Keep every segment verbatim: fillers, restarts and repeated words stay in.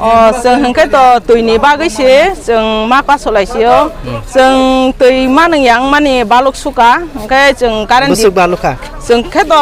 O, chwng hwnkhe to twi ni bagwi se chwng ma pasolai sio. Hmm. Chwng twi manung yang mani baluk suka, hwnkhe chwng current di- Bwswk balukha? Chwng khe to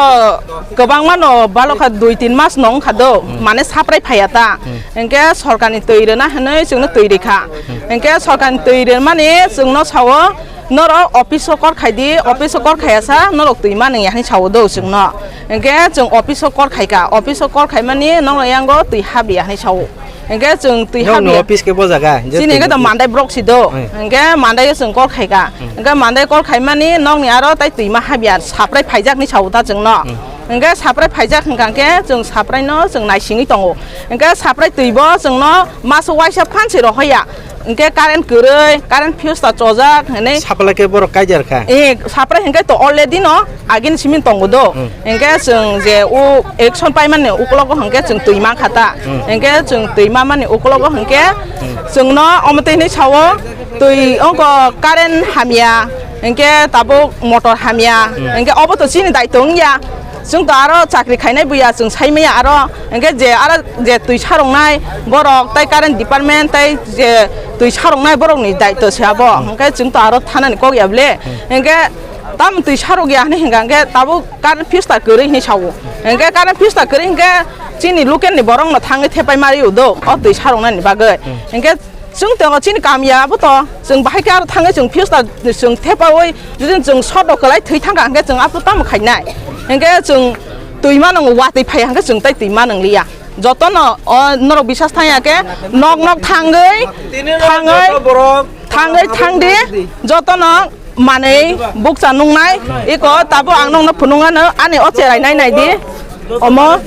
kwbangma no balukha, dui tin mas no wngkha do, Hmm. mane saprai phaiya ta. Hmm. Hwnkhe sorkar ni twi rwna hwnwi chwngno twi rikha. Hmm. Hwnkhe sorkar ni twi rwmani chwngno sao, "Norok office o kor khai di, office o kor khaiya sa, norok twi manung ya," hwnwi sao do chwngno. Hwnkhe chwng office o kor khaika, office o kor khaimani norok yango twi habiya hwnwi sao. Hwnkhe chwng twi Nokni habiya. Office khe bo jaga, je Chini twi hwnkhe to office. Mandai borok si do. Hmm. Hwnkhe Mandai o chwng kor khaika. Hmm. Hwnkhe Mandai kor khaimani nokni aro tai twima habiya, saprai phaijak hwnwi sao ta chwngno. Hmm. Hwnkhe saprai phaijak hwnkha khe chwng sapraino chwng naisingwi tongo. Hwnkhe saprai twi bo chwngno maso waisa phan se rohoya. Hwnkhe current kwrwi, current fuse ta chojak hinwi. Sapla khe borok kaijar kha. Eh, sapra hwnkhe to already no agini simi tongo do. Hmm. Hwnkhe chwng je o action paimani uklogo hwnkhe chwng twi mankha ta. Hmm. Hwnkhe chwng twi mamani uklogo hwnkhe Hmm. chwngno omo twi hinwi sao, twi ongko current hamya, hwnkhe tabuk motor hamya, Hmm. hwnkhe obo to chini daitw wngya. Chwng to aro chakri khainai buya, chwng sai maya aro, hwnkhe je aro je twi saroknai borok, tai current department, tai je twi saroknai borokni daitw se abo. Hmm. Hwnkhe chwng to aro thanani kok ya ble. Hmm. Hwnkhe tamo twi sarok ya hinwi hwnkha, hwnkhe tabuk current fuse ta kwrwi hinwi sao. Hwnkhe current fuse ta kwrwi hwnkhe chini local ni borokno thangwi thepai ma rio do, o twi saroknani bagwi. Hmm. Hwnkhe Chwng tongo chini kamya abo to, chwng bahai khe aro thangwi chwng fuse ta chwng thepaui, jodi chwng short rok kwlai thwi thangkha hwnkhe chwng abo tamo khainai? Hwnkhe chwng twi manung watwi phaiya hwnkhe chwng tai twi manung liya. Jotono o norok bisas thangya khe nok nok thangwi, thangwi, thangwi thangdi, jotono manwi bukcha nungnai, iko tabuk ang nokno phunuknano ani o cherai nai naidi. Omo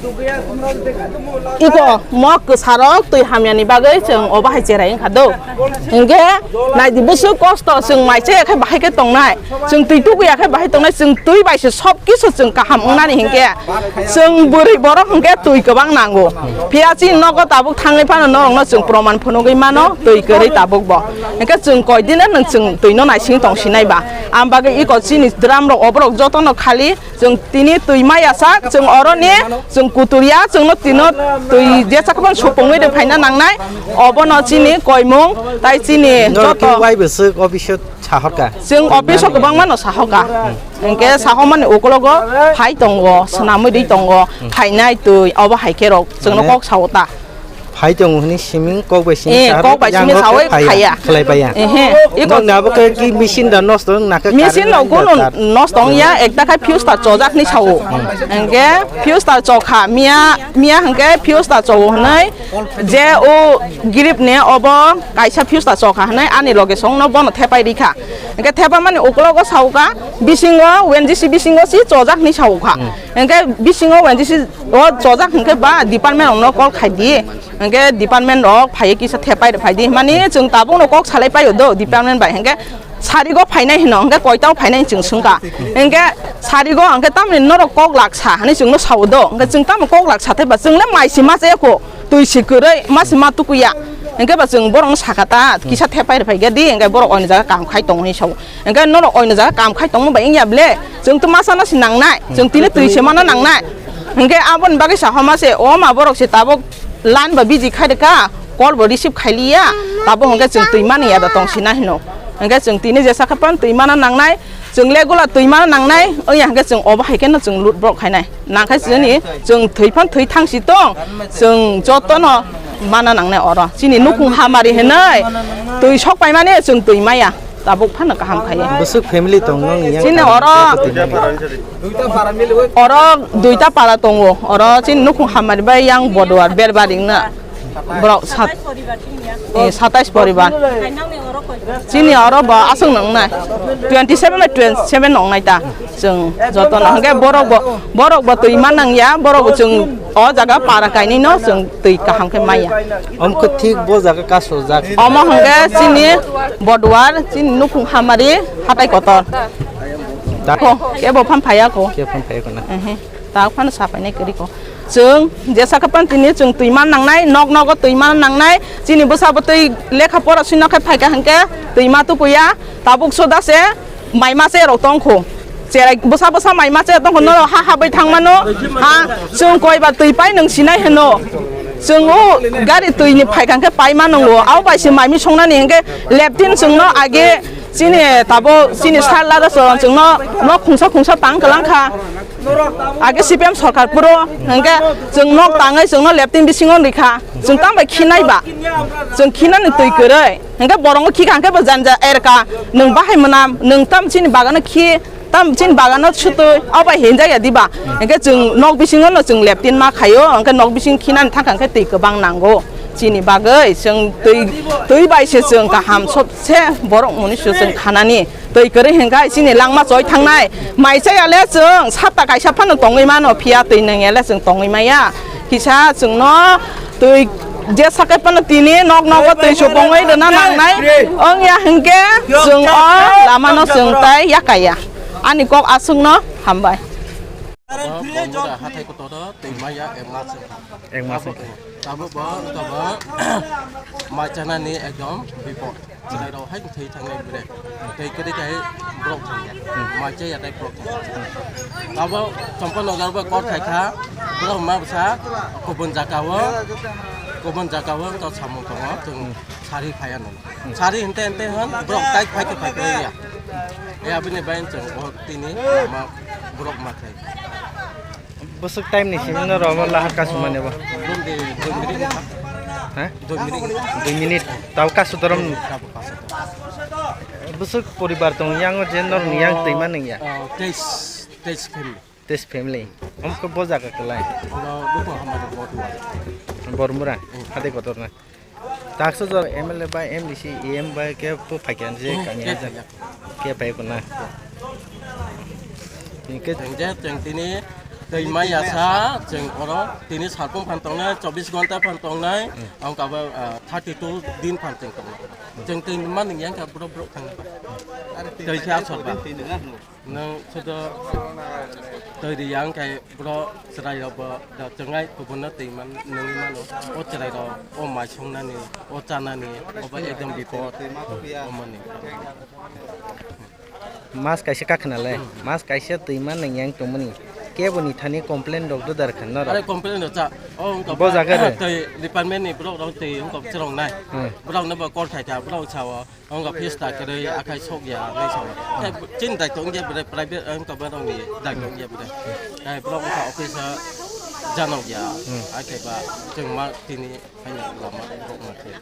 iko mo kwsarok twi hamyani bagwi chwng obo hai cherai wngkha do. Hinkhe naidi bwswk kosto, chwng mai chaya khe bahai khe tongnai, chwng twi tukuya khe bahai tongnai, chwng twi bai se sob kisu chwng kaham wngnani hinkhe chwng bwrwi borok hinkhe twi kwbang nango. Phiya chini nogo tabuk thangwi phano norokno chwng proman phunugwi mano twi kwrwi tabukbo. Hinkhe chwng koidino nwng chwng twino naising tongsinai ba. Am bagwi iko chini drum rok oborok jotono khali Chwng tini twi maya sak, chwng oroni chwng kuturya, chwngno tino twi jesa khobon supungwi rw phaina nangnai, obono chini koimung, tai chini Norok joto. Khe wai bwswk office o sahorka? Chwng office o kwbangma no sahorka. Hinkhe sahormani ukologo phai tongo, swnamwi rwi tongo, phainai twi, obo hai khe rok chwngno Mane kok sao ta. Phai tongo hwnwi siming kok bai simi Eh, sa kok bai simi yang sawi phai phaiya. Khlai phaiya. Ehe, iko Nokni abo khe ki machine da nosto wng na khe Machine current rok line kunu da tar. Nosto wng ya, ekta khai fuse ta chojak ni sao. Hingke fuse ta chokha, miya, miya hingke fuse ta chowo hwnwi je o girip ni obo kaisa fuse ta chokha hwnwi ani loge song no bono thepai rikha. Hingke thepa mani uklogo sauka, bisingo, O N G C bisingo si chojak ni sauka. Hmm. Hingke bisingo O N G C o chojak hingke ba department rok no call khai di. Hingke department rok phaiye kisa thepai rok phai di. Mani chwng tabuk no kok salai paio do department bai. Hingke sarigo phainai hino, hingke koitao phainai chwng swngka. Hingke sarigo hingke tamni norok kok laksa hani chwngno sao do. Hingke chwng tamo kok laksa thaiba chwng le mai si ma chaya kho. Twi si kwrwi ma si ma tukuya. Hingke ba chwng borok no saka ta kisa thepai rok phai di. Hingke borok oni jaga kam khai tongo hinwi sao. Hingke norok oino jaga kam khai tongma bai wngya ble? Chwng twi masa no si nangnai, chwng tini twi se mano nangnai. Hingke aboni bagwi sa homa se, o ma borok se tabuk line ba busy khai rwkha, call bo receive khai liya, tabuk hingke chwng twi mani ya da tong sina hino. Hingke chwng tini jesa khe phan twi mano nangnai, chwng le gula twi mano nangnai, wngya hingke chwng obo hai khe no chwng lut borok khainai. Nangkhe chini chwng thwi phan thwi thang si tong, chwng joto no mana nangnai oro. Chini nukhung hamari hinwi twi sok paimani chwng twi maya. Tabuk phano kaham khaye. Bwswk family tong nong yang Chini kaham oro, khe twi mani. Oro duita para tongo. Oro chini nukhung hamari bai yang boduar berbaring na. Borok sat, eh, satais poribar. Chini oro bo aswk nang nai. Twenty seven by twenty seven nong nai ta. Chwng joto no hwnkhe borok bo, borok bo twi ma nang ya, borok bo chwng o jaga para kainwi no chwng twi kaham khe maya. Omo khe thik bo jaga kasojak. Omo hwnkhe chini boduar, chini nukhung hamari hatai kotor. Da- Kho, kebo phan phaiya kho. Kebo phan phaiya kho na. Ehe. Ta phano sapainai kwrwi kho. Chwng jesa khe phan tini chwng twi ma nangnai, nok nogo twi ma nangnai. Chini bwsa bo twi lekha pora swino khe phaikha hwnkhe twi ma tukuya. Tabuk soda se mai ma che rok tong kho. Cherai bwsa bwsa mai ma che tong kho, norok ha ha bai thang mano. Ha, chwng koi ba twi pai nwng sinai hwno. Chwng o gari twi ni phai kha khe pai ma nwngo, abo bai se mai mi songnani hinkhe leptin chwngno age chini tabo chini sir Lada Charan chwngno nok khungsa khungsa tang kwlang kha. Age C P M sorkar phuru hinkhe chwng nok tangwi chwngno leptin bisingo rikha, chwng tamo bai khinai ba, chwng khinani twi kwrwi hinkhe borongo khikha hinkhe bo janja erka nwng bahai mwnam nwng tam chini bagano khi. Tam chini bagano sutwi, o bai hinjak ya diba? Hinkhe chwng nok bisingo no chwng leptin ma khaio, hinkhe nok bising khinani thangkha hinkhe twi kwbang nango. Chini bagwi chwng twi, twi bai se chwng kaham sobse borok muni se chwng khanani. Twi kwrwi hinkhe chini langma choi thangnai. Mai chaya le chwng sapta kaisa phano tongwi mano, phiya twi nangya le chwng tongwi maya. Kisa chwngno twi je sakai phano tini nok nogo twi supungwi rwna nangnai. Wngya hinkhe chwng o lamano chwng tai yakaya. Ani kok aswkno hambai. Abo Bongmura hathai kotor o twi maya ek mas wngkha. Ek mas wngkha. Abo bo, abo bo mai chanani ekdom bipod. Chwrairok hai thwi thangnai bwrwi. Twi kwrwi khai borok thangya. Mai chaya tai borok thangya. Abo Champanagar bo kor khai kha. Borok ma bwsa kubun jaka o, kubun jaka o wngkha samung tongo. Chwng sari phaiya nung. Sari hinte hinte hwn borok tai phai khe phai khe ya. Ya bini bai chwng o tini ma borok ma khai. Bwswk time ni simi no rwma lahar kasumani bo? Bundi dui minute. Ha? Dui minute. Dui minute. Tao kasu torom. Tabo kasu torom. Bwswk poribar tong yang o je norok ni yang twi ma nung ya? Ah, teis, teis family. Teis family. Om ko bo jaga kwlai. Oro Buphang Hamari Bormura. Bormura. Hmm. Hade kotor na. Taksa jora M L A bai M D C, E M bai khe bo phaikha je. Oh, kami khe hajar. Phaikha. Khe phai ko na. Hingke chwng je, chwng tini twi mai yasa, chwng oro tini salpung phan tongnai, chobbish ghonta phan tongnai, hmm, ang kabo, ah, thirty two din phan chwng tongnai. Chwng twi man yang kha borok borok thang. Twi khe asol ba. Nwng sudo twi ri yang khe borok chwrai rok bo da chwngai kubun no twi man nungwi mano. O chwrai rok o mai songnani, o chanani, obo ekdom bipod. Omoni. Mas kaisa kakhna le, mas kaisa twi man nung yang tongmani. Kebo ni thani complain rok do dar khan norok. Are complain rok cha. O wngkha bo ba, jaga re. Twi department ni borok rok twi wngkha chwrong nai. Hmm. Borok no bo call khai kha, borok sao. Wngkha fees ta kwrwi akhai sok ya, nai sao. Tei chini daitw wngya bwrwi private wngkha borok ni daitw wngya bwrwi. Tei borok wngkha office o janok ya. Hmm. Akhai ba chwng ma tini haino lama borok ma khe.